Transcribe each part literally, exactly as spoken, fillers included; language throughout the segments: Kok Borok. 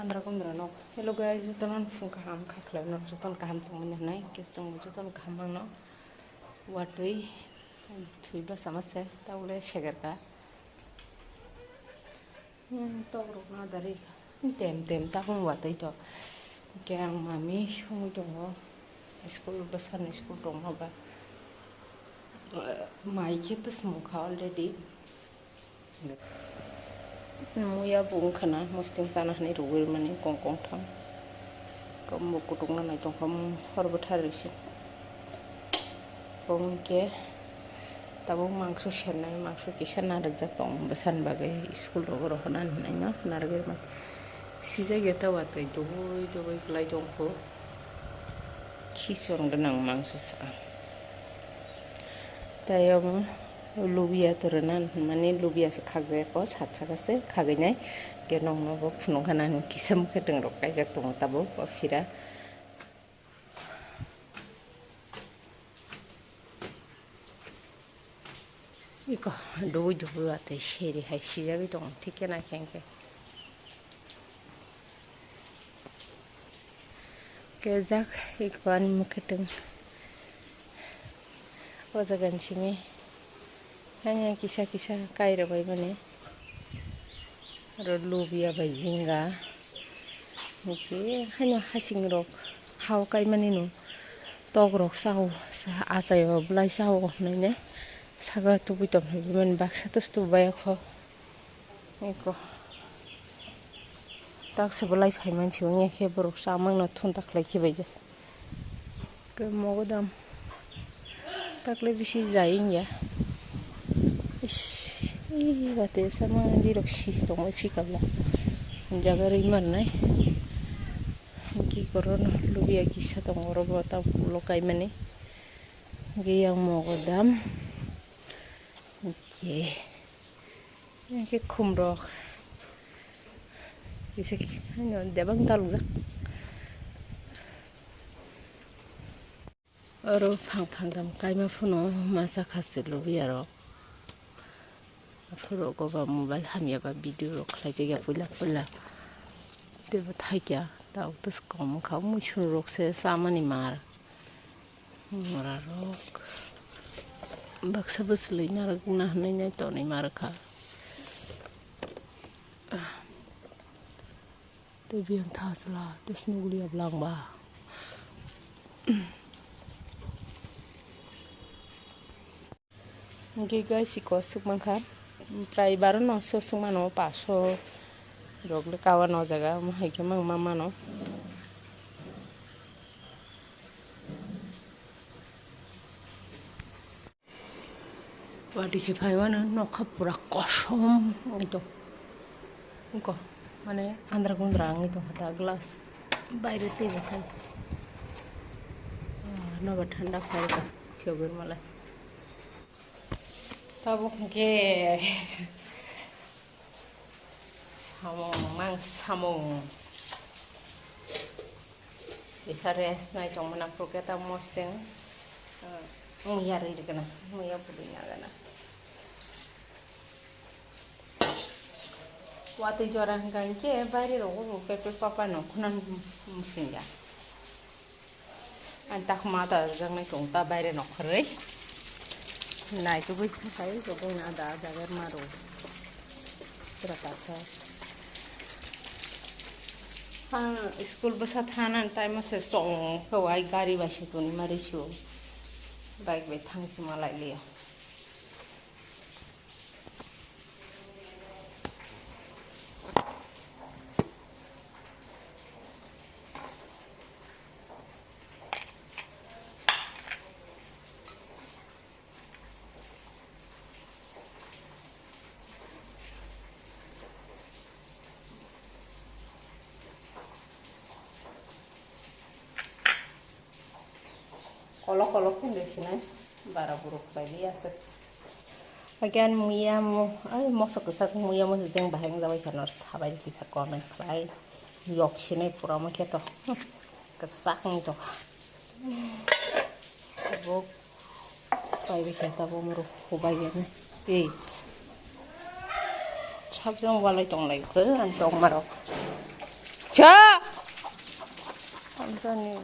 Andra kundra nok. Hello guys, jotono phung kaham kha khlai nok, jotono kaham tongmani hwnwi, khe chwng jotono kaham mangno. Watwi thwi bwsa ma se, tabule seger ka. Hmm, tok rok na dari ka. Tem tem ta hung watwi to. Khe ang mami songwi tongo. School bwsani school tongma ba. Mai khe to smokha already. Muya bo wngkha na, mosting chana hinwi rwgwi mani kong kong tham. Kamo kutung no nai tongkha, hor bwthar rwisi. Bo wngkhe tabuk mangso sernai, mangso kisa narwkjak tong bwsani bagwi school rogo rohornani hinwi no narwgwi mani. Sijak ya ta watwi dubui dubui kwlai tongkho. Khison gwnang mangso swkang. Tei omo lubia to rwna hwnmani lubia se khakjak o, sat saka se khagwi nai. Ke nokno bo phunuk gana hwn kisa mwkhwtwng rok kaijak tongo tabuk o phira. Iko dubui dubui watwi seri hai sijagwi tongo, thik khe naikhe hwnkhe. Kejak iko ani mwkhwtwng. O jaga ni simi haino kisa kisa kai rwbaimani. Oro lubia bai jinga. Hwnkhe haino hasing rok hao kaimani no tok rok sao, achai o bwlai sao hwnwi ne saka tubui tong phai mani baksa tus tu bai kho. Eko. Tak se bwlai phai mansi wngya khe borok chamang no thun ta khlai khibaijak. Ke mogodam. Takle bisi jai wngya. Ish, ih, bate sama birok si tongwi phi kabla. Jaga rwi marnai. Ki korono lubia kisa tongo oro bo ta ulo kaimani. Ge yang mogodam. Oke. Yang ke khumrok. Isi debang talujak. Oro phang phang dam kaima phano masa khasi lubiyarok. Aphuru go ba mobile hamya ba video rok khlai jak ya puila puila. Tebo thaikya ta tus kom kha muisun rok se samani mar. Mora rok. Baksa bwswlwi narwk na hwnwi nai tonwi mar kha. Tei biyang tha chwla, tei snugli ya bwlangba. Hwnkhe guys, iko swk mankha, prai baro no so swk mano, paso rok le kawa no jaga, omo hai khe mang ma mano. Watwi se phai wano nokha pura kosom wngwi tong. Wngkha mane andra gundra wngwi tongkha ta glass baire teibo khai. Ah, nobar thanda khai rwkha phiyogwi rwmalai. Tabuk hwnkhe samung mang samung. Isa rest nai tongmana phuru khe ta mosteng, ah, muya rwi rwgana, muya pudui nagana. Watwi jora hwnkha hinkhe baire rogo bo pepe papa no khuna musungya. Ani takhuma ta rwjaknai tong ta baire nokharwi. Naitugwi sakai jotono ada ada berma rw. Pura takha. Ang school bwsa thanani time o se chong khe wai gari bai se toni mari sio. Bike bai thang sima lai liya. Kolok kolok phunde sinai, bara buruk bai liya se. Again, muya mo, ai, mosok kwchak muya mo jeng bahai wngjabai khe nor sabai kisa comment khlai. Yok sinai pura mo khe to. Kwchak wng to. Tabuk pai bai khe tabuk moro hubai ya ni. Ei. Sabjang walai tong lai khe ang tong marok. Cha. Amsani.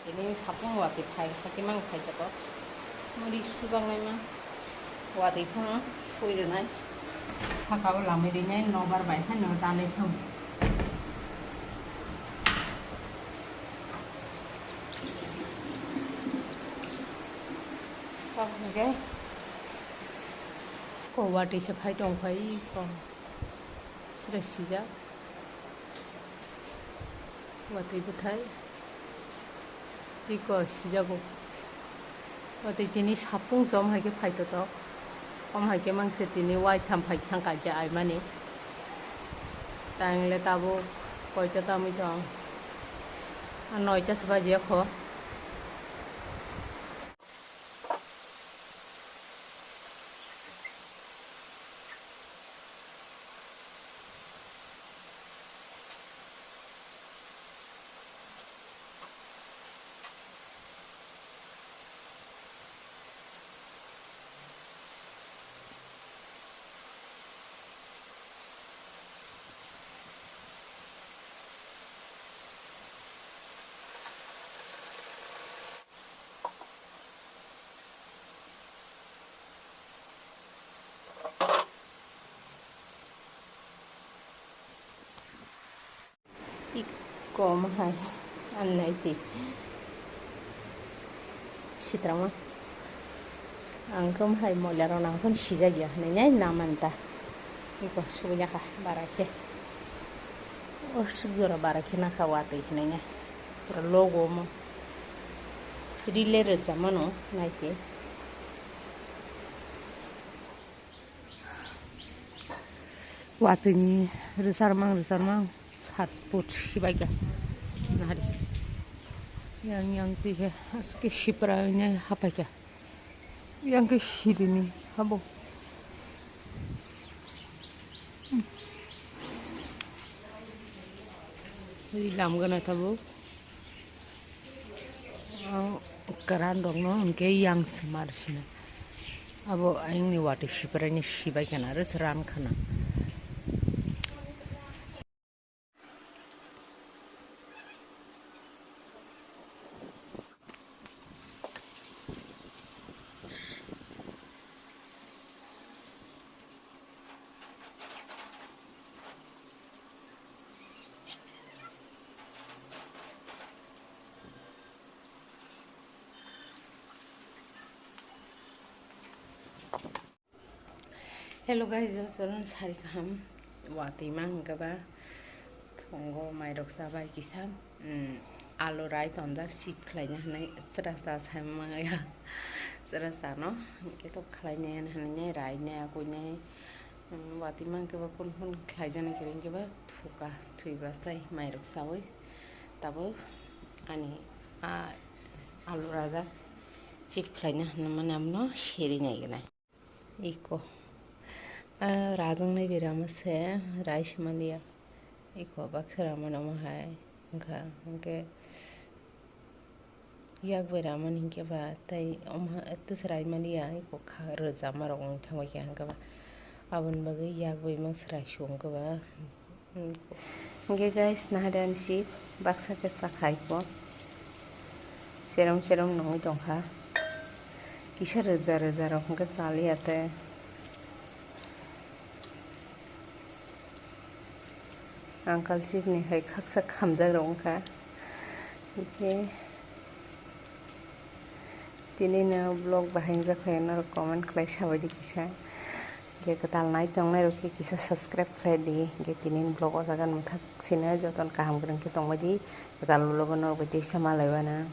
Tini sapung watwi phai, hakhe mang phai joto. Muri sujaknaima watwi phano sui rwnai. Saka o lamwi rinai, nobar bai phano danai thung. Kok hwnkhe ko watwi se phai tong phai ko. Sida sijak. Watwi bwthai. Iko sijago. Watwi tini sapung chom hai khe phai totok. Om hai khe mangse tini waitham phai thang kaisa aimani. Tang le tabuk koita tamwi tong. A noita se baji kho. Iko omo hai ang nai di. Sitrangma. Ang khe omo hai moila rok nang phano sijak ya hinui nai na man ta. Iko suya kha bara khe. O suk jora bara khe nakha watwi hinui nai. Pura logo omo. Rile rwchapmano nai di. Watwini rwsarmang rwsarmang sat put sibaika nari. Yang yang twi khe aswk khe sipra wngya hapai kha. Yang khe sirini habo. Ui lam gana tabuk. Ang kwran rokno hwnkhe yang se mar sina. Abo ayangni watwi sipraini sibai khana aro se ran khana. Hello guys, jotono sari kaham. Watwi ma hwnkhe ba phungo mairok chabai kisa, mm, alu rai tonjak chip khlaina hwnwi chwra cha sai maya. Chwra chano hwnkhe to khlainai hwnwi rai nai akui nai, mm, watwi ma hwnkhe ba kun kun khlaijaknai khe hwnkhe ba thuka, thwiba chai mairok chaui tabuk ani a alu rajak chip khlaina hwnwi mani abono seri nai gwnai. Iko. Ah, rajwng nai berama se, rai se maliya. Iko baksa rama namo hai. Wngkha, hwnkhe yak bai rama ni hwnkhe ba, tei omo ha, tei se rai maliya, iko kha, rwjama rok wng thangbai kha hwnkhe ba. Aboni bagwi yak bai mang se rai su wngkhe ba. Hwnkhe guys, naharani si baksa khe chakha iko. Cherom cherom nungwi tongkha. Kisa rwja rwja rok hwnkhe chaliya tei. Uncle chip ni hai khaksa khamjak rok wngkha. Hwnkhe tini no vlog bahai wngjak khe norok comment khlai sabaidi kisa. Hwnkhe kwtal nai tongnai rok khe kisa subscribe khlai di. Hwnkhe tini ni vlog o jaga mwthak sino jotono kaham kwrwng khe tongbaidi. Kwtal vlog o norok bai tei sa malai bana.